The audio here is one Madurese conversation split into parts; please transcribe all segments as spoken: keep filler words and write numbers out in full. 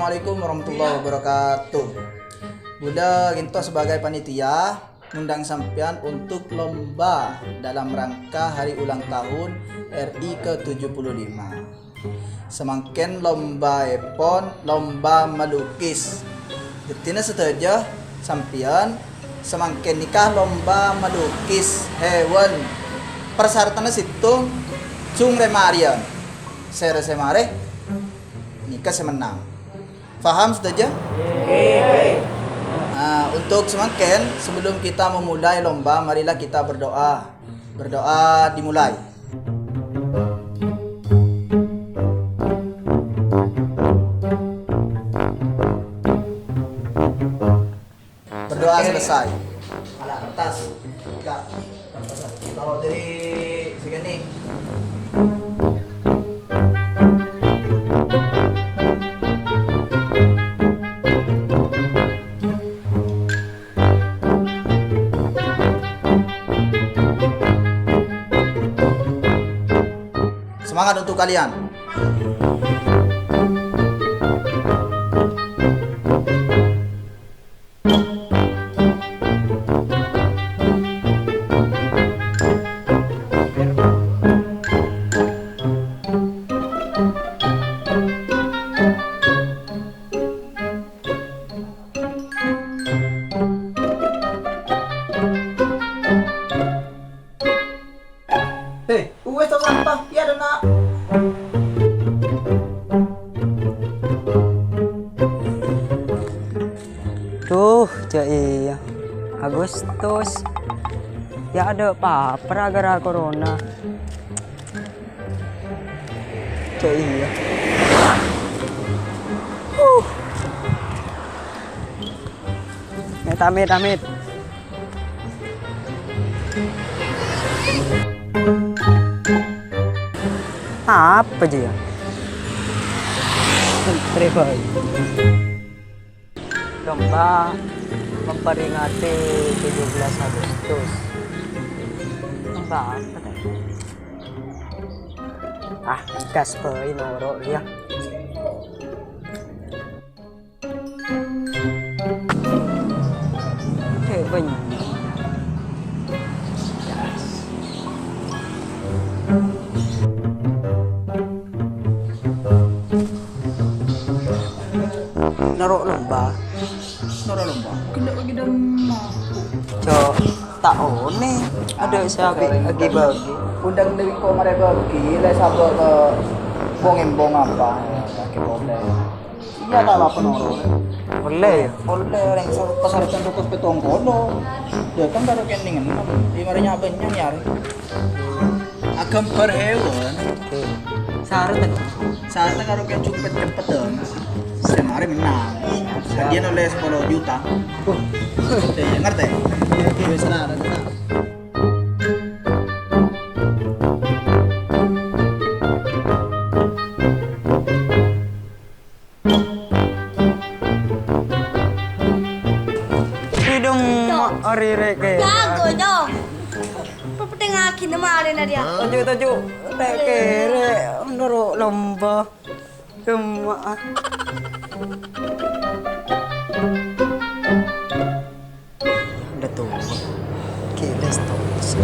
Assalamualaikum warahmatullahi wabarakatuh. Bulâ ghânto sebagai panitia ngundang sampèyan untuk lomba dalam rangka hari ulang tahun R I ke tujuh puluh lima. Samangkèn lombaèpon lomba melukis. Dhâddhina sadhâjâ sampèyan samangkèn nèka lomba melukis hèwan. Parsaratanna sèttong, jhung rè-marèyan. Sè rè-, sè marè nèka sè mennang. Paham sadhâjâ? Nah, untuk samangkèn, sebelum kita memulai lomba, marilah kita berdoa. Berdoa dimulai. Berdoa selesai. Ala kertas. Kak, kertas. Taruh dari sini. Semangat untuk kalian. Eh, wes tong sampah, ya ada nak. Duh, jâ' iyâ. Agustus. Ya ada apa-apa gara-gara corona. Jâ' iyâ. Huh. Amit, amit, amit. Apa aja ya? Santai, Boy. Lomba memperingati tujuh belas Agustus. Lomba apa tadi? Ah, gas bae noro' ya. Cek banyak. Noro' lomba. Noro' lomba. Kena bagi dong mampu. Cok, tak one. Ada siapa lagi bagi? Undang dari komare bagi, le sabo ke bong-embong apa? Pakai boleh. Iya, tak apa, noro'. Boleh ya? Boleh, yang sor-, persyaratan toko petong kono. Ya kan baru kening enam. Di marinya banyak ya. Agambar hewan. Oke. Syarat kan? Syarat karo kayak cepet-cepet dong. Setiap hari menang. Siap. Hadiah oleh sepuluh juta. Uh. Oke, ngerti? Oke, oke, senang, senang. Bidung. Cok. Ma-, ari reke. Jago, Cok. Pepetengagine marena dia. Toju', toju'. Tek kere, noro' lomba. Cuma. Udah tua. Gila, stres.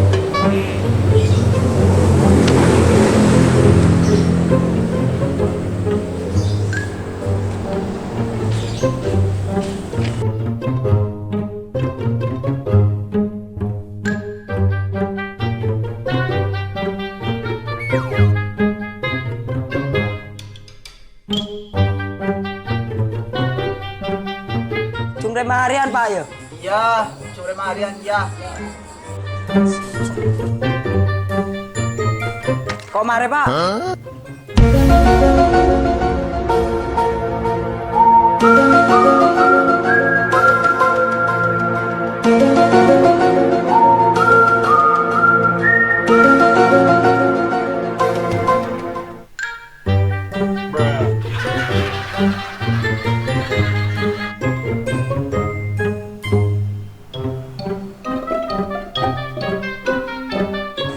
Jhung rè-marèyan, Pak, ya? Iya, jhung rè-marèyan, iya. Kok marè, Pak?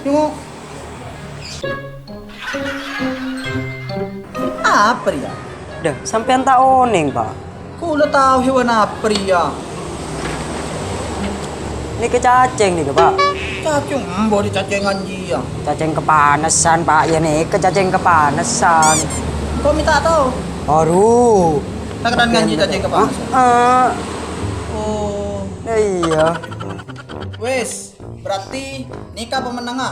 Tengok. Apa dia? Dah, sampèyan ta' onèng, Pak? Kaulâ tao hèwan apa rèya. Nèka cacèng nèka, Pak. Cacèng? Embo' dicacèngan jiyâ. Cacèng kapanesan, Pak. Yâ nèka cacèng kapanesan. Engko' mè' ta' tao? Aduh. Ta' kennèng jiyâ cacèng kapanesan? Heeh. Oh. Iyâ. Wis, berarti nèka pamennengnga.